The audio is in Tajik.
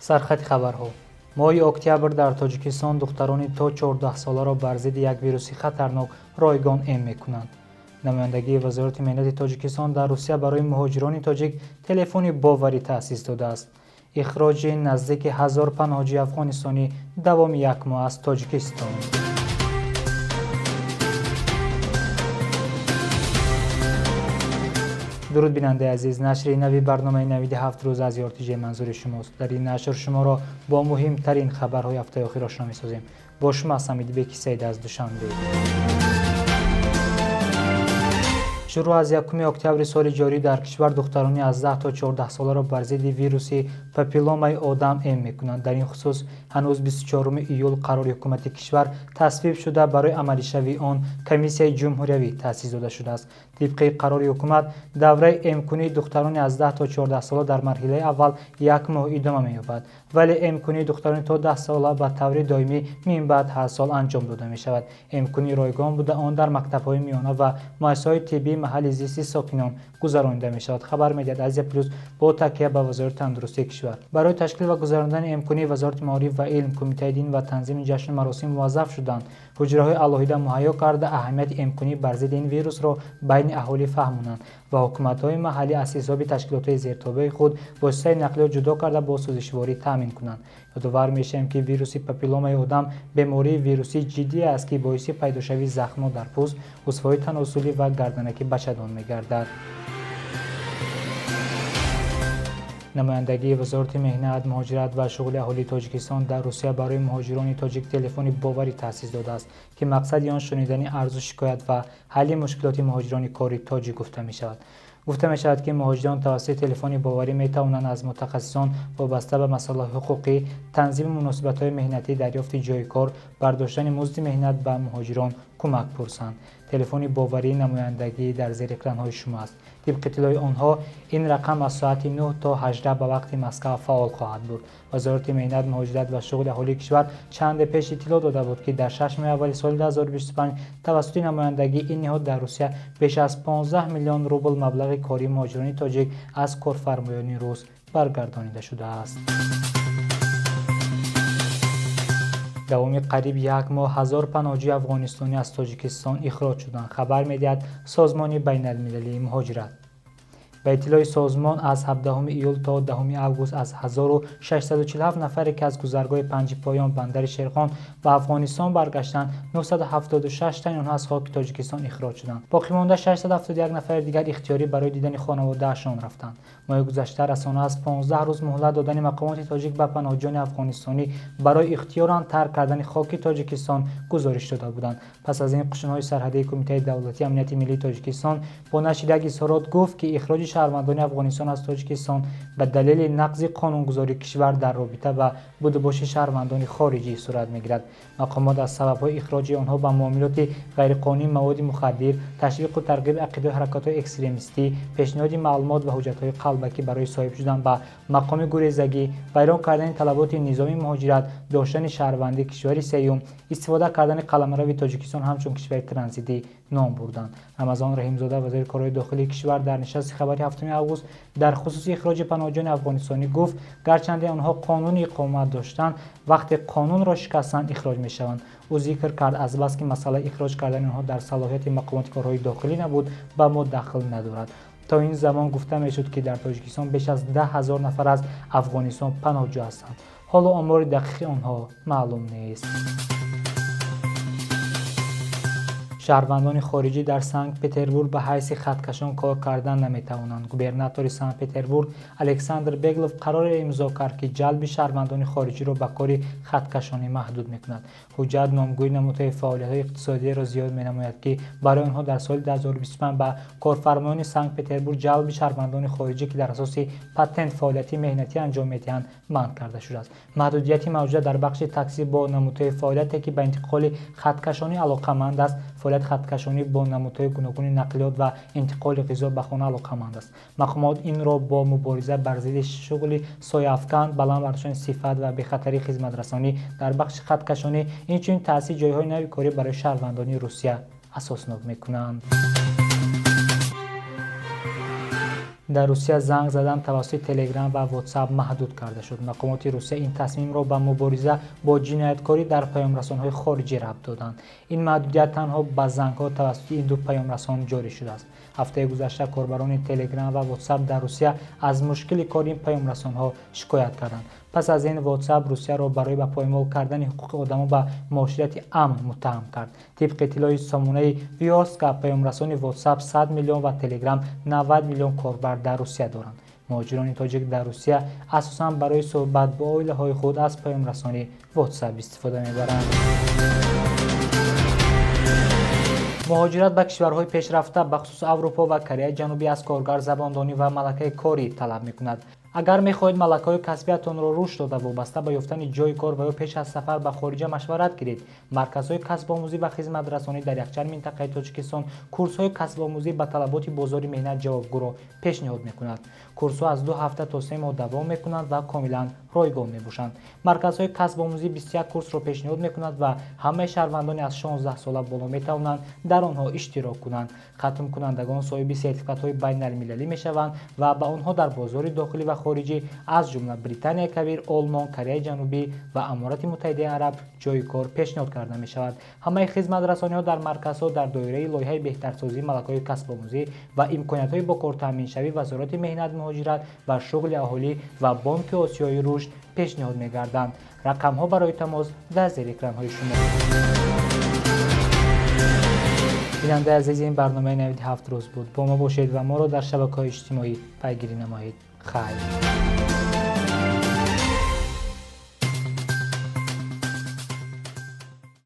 Сархати хабарҳо. Моҳи октябр дар Тоҷикистон духтарони то 14 соларо бар зидди як вируси хатарнок ройгон эм мекунанд. Намояндагии Вазорати меҳнати Тоҷикистон дар Русия барои муҳоҷирони тоҷик телефони боварӣ таъсис додааст. Ихроҷи наздики 1000 паноҳҷӯи афғонистонӣ давоми як моҳ аз Тоҷикистон. Дуруд, бинандаи азиз. Нашри нави барномаи «Навиди ҳафт рӯз» аз РТЖ манзури шумост. Дар ин нашр шуморо бо муҳимтарин хабарҳои ҳафтаи охир ошно месозем. Бо шумо ҳастам Идибеки Саид аз Душанбе. Шурӯъ аз 1 октябри соли ҷорӣ дар кишвар духтарони аз 10 то 14 соларо бар зидди вируси папилломаи одам эм мекунанд. Дар ин хусус ҳанӯз 24 июл қарори ҳукумати кишвар тасвиб шуда, барои амалишавии он комиссияи ҷумҳуриявӣ таъсис дода шудааст. Тибқи қарори ҳукумат, давраи эмкунии духтарони аз 10 то 14 сола дар марҳилаи аввал як моҳ идома меёбад, вале эмкунии духтарони то 10 сола ба таври доимӣ минбаъд ҳар сол анҷом дода мешавад. Эмкунӣ ройгон буда, он дар мактабҳои миёна ва муассисаҳои тиббии маҳалли зисти сокинон гузаронида мешавад, хабар медиҳад «Азия Плюс» бо такя ба Вазорати тандурустии кишвар. Барои ташкил ва гузарондани эмкунӣ Вазорати маориф ва илм, Кумитаи дин ва танзими ҷашну маросим муваззаф шуданд ҳуҷраҳои алоҳида муҳайё карда, аҳамияти эмкунӣ бар зидди ин вирусро байни аҳолӣ фаҳмонанд ва ҳукуматҳои маҳаллӣ аз ҳисоби ташкилотҳои зертобеи худ воситаи нақлиёт ҷудо карда, бо сӯзишворӣ таъмин кунанд. Ёдовар мешавем, ки вируси папилломаи одам бемории вирусии ҷиддие аст, ки боиси пайдошавии захмҳо дар пӯст, узвҳои таносулӣ ва гарданаки бачадон мегардад. Намояндагии Вазорати меҳнат, муҳоҷират ва шуғли аҳолии Тоҷикистон дар Русия барои муҳоҷирони тоҷик телефони боварӣ таъсис додааст, ки мақсади он шунидани арзу шикоят ва ҳалли мушкилоти муҳоҷирони кори тоҷик гуфта мешавад. Гуфта мешавад, ки муҳоҷирон тавассути телефони боварӣ метавонанд аз мутахассисон вобаста ба масъалаҳои ҳуқуқӣ, танзими муносибатҳои меҳнатӣ, дарёфти ҷойи кор, бардоштани музди меҳнат ба муҳоҷирон кӯмак пурсанд. Телефони боварии намояндагӣ дар зери экранҳои шумо аст. Тибқи иттилои онҳо, ин рақам аз соати 9 то 18 ба вақти Москва фаъол хоҳад буд. Вазорати меҳнат, муҳоҷират ва шуғли аҳолии кишвар чанде пеш иттилоъ дода буд, ки дар 6 моҳи аввали соли 2025 тавассути намояндагии ин ниҳод дар Русия беш аз 15 миллион рубл маблағи кории муҳоҷирони тоҷик аз корфармоёни рус баргардонида шудааст. Давоми қариб як моҳ 1000 паноҳҷӯи афғонистонӣ аз Тоҷикистон ихроҷ шуданд, хабар медиҳад Созмони байналмилалии муҳоҷират. Ба иттилои созмон, аз 17 июл то 10 август аз 1647 нафаре, ки аз гузаргоҳи Панҷипоён, бандари Шерхон ба Афғонистон баргаштанд, 976 тани онҳо аз хоки Тоҷикистон ихроҷ шуданд. Боқимонда 671 нафари дигар ихтиёрӣ барои дидани хонаводаашон рафтанд. Моҳи гузашта расона аз 15 рӯз муҳлат додани мақомоти тоҷик ба паноҳҷӯёни афғонистонӣ барои ихтиёран тарк кардани хоки Тоҷикистон гузориш дода буданд. Пас аз ин қушунҳои сарҳадии Кумитаи давлатии амнияти миллии Тоҷикистон бо нашри як изҳорот гуфт, ки ихроҷи шаҳрвандони Афғонистон аз Тоҷикистон ба далели нақзи қонунгузории кишвар дар робита ба будубоши шаҳрвандони хориҷӣ сурат мегирад. Мақомот аз сабабҳои ихроҷи онҳо ба муомилоти ғайриқонунии маводи мухаддир, ташвиқу тарғиби ақидаҳои ҳаракатҳои экстремистӣ, пешниҳоди маълумот ва ҳуҷҷатҳои қалбакӣ барои соҳиб шудан ба мақоми гурезагӣ, вайрон кардани талаботи низоми муҳоҷират, доштани шаҳрвандии кишвари сеюм, истифода кардани қаламрави Тоҷикистон ҳамчун кишвари транзитӣ ном бурданд. Рамазон Раҳимзода, вазири корҳои дохилии кишвар, дар нишасти хабари 7 август дар хусуси ихроҷи паноҳҷӯёни афғонистонӣ гуфт, гарчанде онҳо қонуни иқомат доштанд, вақте қонунро шикастанд, ихроҷ мешаванд. Ӯ зикр кард, азбаски масъалаи ихроҷ кардани онҳо дар салоҳияти мақомоти корҳои дохилӣ набуд, ба мо дахл надорад. То ин замон гуфта мешуд, ки дар Тоҷикистон беш аз 10 000 нафар аз Афғонистон паноҳҷӯ ҳастанд. Ҳоло омори дақиқи онҳо маълум нест. Шаҳрвандони хориҷӣ дар Санкт Петербург ба ҳайси хаткашон кор кардан наметавонанд. Губернатори Санкт Петербург Александр Беглов қароре имзо кард, ки ҷалби шаҳрвандони хориҷиро ба кори хаткашонӣ маҳдуд мекунад. Ҳуҷҷат номгӯи намудҳои фаъолиятҳои иқтисодиеро зиёд менамояд, ки барои онҳо дар соли 2025 ба корфармоёни Санкт Петербург ҷалби шаҳрвандони хориҷӣ, ки дар асоси патент фаъолияти меҳнатӣ анҷом медиҳанд, манъ карда шудааст. Маҳдудияти мавҷуда дар бахши таксӣ бо намудҳои фаъолияте, ки ба интиқоли хаткашонӣ алоқаманд аст, фаъолияти хаткашонӣ бо намудҳои гуногуни нақлиёт ва интиқоли ғизо ба хона алоқаманд аст. Мақомот инро бо мубориза бар зидди шуғли сояафкан, баланд бардоштани сифат ва бехатарии хизматрасонӣ дар бахши хаткашонӣ, инчунин таъсиси ҷойҳои нави корӣ барои шаҳрвандони Русия асоснок мекунанд. Дар Русия занг задан тавассути Телеграм ва Ватсап маҳдуд карда шуд. Мақомоти Русия ин тасмимро ба мубориза бо ҷинояткорӣ дар паёмрасонҳои хориҷӣ рабт доданд. Ин маҳдудият танҳо ба зангҳо тавассути ин ду паёмрасон ҷорӣ шудааст. Ҳафтаи гузашта корбарони Телеграм ва Ватсап дар Русия аз мушкили кори ин паёмрасонҳо шикоят карданд. Пас аз ин Ватсап Русияро барои ба поймол кардани ҳуқуқи одамон ба муоширати амн муттаҳам кард. Тибқи иттилои сомонаи Вёрстка, паёмрасони Ватсап 100 миллион ва Телеграм 90 миллион корбар дар Русия доранд. Муҳоҷирони тоҷик дар Русия асосан барои суҳбат бо оилаҳои худ аз паёмрасони Ватсап истифода мебаранд. Муҳоҷират ба кишварҳои пешрафта, бахусус Аврупо ва Кореяи Ҷанубӣ, аз коргар забондонӣ ва малакаи корӣ талаб мекунад. Агар мехоҳед малакаҳои касбиятонро рушд дода, вобаста ба ёфтани ҷойи кор ва ё пеш аз сафар ба хориҷа машварат гиред, марказҳои касбомӯзӣ ва хизматрасонӣ дар якчанд минтақаи Тоҷикистон курсҳои касбомӯзӣ ба талаботи бозори меҳнат ҷавобгӯро пешниҳод мекунад. Курсҳо аз 2 ҳафта то 3 моҳ давом мекунанд ва комилан ройгон мебошанд. Марказҳои касбомӯзӣ 21 курсро пешниҳод мекунад ва ҳамаи шаҳрвандони аз 16 сола боло метавонанд дар онҳо иштирок кунанд. Хатмкунандагон соҳиби сертификатҳои байналмилалӣ мешаванд ва ба онҳо дар бозори дохилӣ ва хориҷӣ, аз ҷумла Британияи Кабир, Олмон, Кореяи Ҷанубӣ ва Аморати Муттаҳидаи Араб ҷойи кор пешниҳод карда мешавад. Ҳамаи хизматрасониҳо дар марказҳо дар доираи лоиҳаи беҳтарсозии малакаҳои касбомӯзӣ ва имкониятҳои бо кор таъминшавӣ Вазорати меҳнат, муҳоҷират ва шуғли аҳолӣ ва Бонки Осиёи Рушд пешниҳод мегарданд. Рақамҳо барои тамос дар зери экранҳои шумо. Бинандаи азиз, ин барномаи Навиди 7 рӯз буд. Бо мо бошед ва моро дар шабакаҳои иҷтимоӣ пайгирӣ намоед. Хайр.